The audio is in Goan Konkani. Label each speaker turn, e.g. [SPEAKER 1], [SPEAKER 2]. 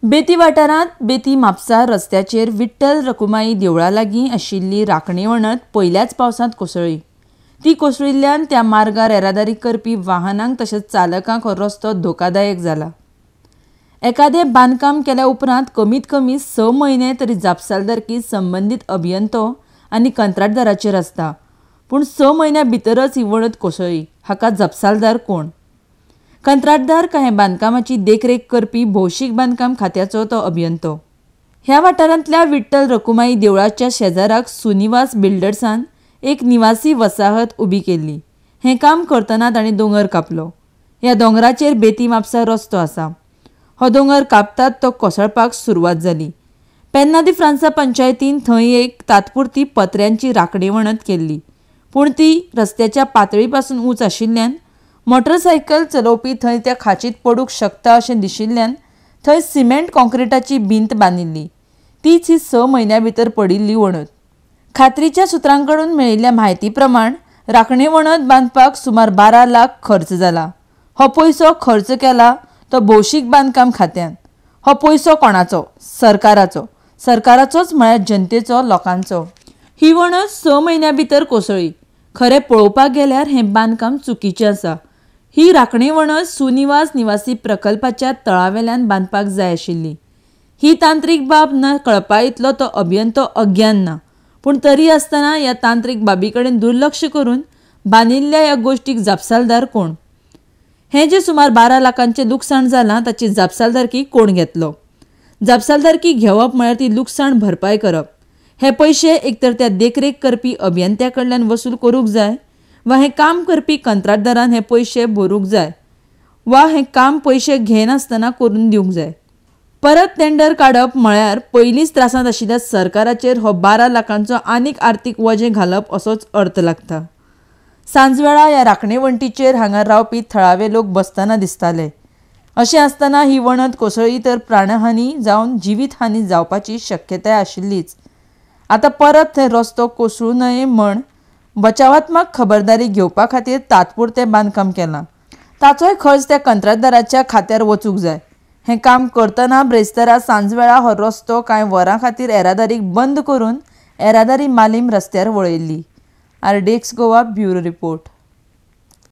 [SPEAKER 1] बेती वाठारांत बेती म्हापसा रस्त्याचेर विठ्ठल रखुमाई देवळा लागीं आशिल्ली राखणे वणत पयल्याच पावसांत कोसळ्ळी. ती कोसळिल्ल्यान त्या मार्गार येरादारी करपी वाहनांक तशेंच चालकांक हो रस्तो धोकादायक जाला. एखादें बांदकाम केल्या उपरांत कमीत कमी 6 म्हयने तरी जापसालदारकी संबंदीत अभियंतो आनी कंत्राटदाराचेर आसता. पूण 6 म्हयन्या भितरच ही वणत कोसळ्ळी. हाका जापसालदार कोण? कंत्राटदार काय हें बांदकामाची देखरेख करपी भौशीक बांदकाम खात्याचो तो अभियंतो? ह्या वाठारांतल्या विठ्ठल रखुमाई देवळाच्या शेजाराक सुनिवास बिल्डर्सान एक निवासी वसाहत उबी केल्ली. हें काम करतना तांणी दोंगर कापलो. ह्या दोंगराचेर बेती म्हापसा रस्तो आसा. हो दोंगर कापतात तो कोसळपाक सुरवात जाली. पेन्ना दी फ्रांसा पंचायतीन थंय एक तात्पुरती पत्र्यांची राखणे वणत केल्ली. पूण ती रस्त्याच्या पातळी पासून उंच आशिल्ल्यान मोटरसायकल चलोवपी थंय त्या खाचीत पडूंक शकता अशें दिशिल्ल्यान थंय सिमेंट कॉन्क्रिटाची भिंत बांदिल्ली. तीच ही 6 म्हयन्या भितर पडिल्ली वणत. खात्रीच्या सुत्रांकडून मेळिल्ल्या म्हायती प्रमाण राखणे वणत बांदपाक सुमार 12 लाख खर्च जाला. हो पयसो खर्च केला तो भौशीक बांदकाम खात्यान. हो पयसो कोणाचो? सरकाराचो. सरकाराचोच म्हळ्यार जनतेचो, लोकांचो. ही वणत 6 म्हयन्या भितर कोसळ्ळी. खरें पळोवपाक गेल्यार हें बांदकाम चुकीचें आसा. ही राखणे वणत सुनिवास निवासी प्रकल्पाच्या तळावेल्यान बांदपाक जाय आशिल्ली. ही तांत्रीक बाब न कळपा इतलो तो अभियंतो अज्ञान ना. पूण तरी आसतना ह्या तांत्रीक बाबी कडेन दुर्लक्ष करून बांदिल्ल्या ह्या गोश्टीक जापसालदार कोण? हें जें सुमार 12 लाखांचें लुकसाण जालां ताची जापसालदारकी कोण घेतलो? जापसालदारकी घेवप म्हळ्यार ती लुकसाण भरपाय करप. हे पयशे एकतर त्या देखरेख करपी अभियंत्या कडल्यान वसूल करूंक जाय वा हें काम करपी कंत्राटदारान हे पयशे भरूंक जाय वा हें काम पयशे घेनासतना करून दिवंक जाय. परत टेंडर काडप म्हळ्यार पयलींच त्रासांत आशिल्ल्या सरकाराचेर हो 12 लाखांचो आनीक आर्थीक वजें घालप असोच अर्थ लागता. सांजवेळा ह्या राखणे वण्टीचेर हांगा रावपी थळावे लोक बसतना दिसताले. अशें आसतना ही वणत कोसळ्ळी तर प्राणहानी जावन जिवीतहानी जावपाची शक्यताय आशिल्लीच. आतां परत थंय रस्तो कोसळूं नये म्हण बचावात्मक खबरदारी घेवपा खातीर तात्पुरतें बांदकाम केलां. ताचोय खर्च त्या कंत्राटदाराच्या खात्यार वचूंक जाय. हें काम करतना ब्रेस्तारा सांजवेळा हो रस्तो कांय वरां खातीर येरादारीक बंद करून येरादारी मालीम रस्त्यार वळयल्ली. RDX Goa bureau report.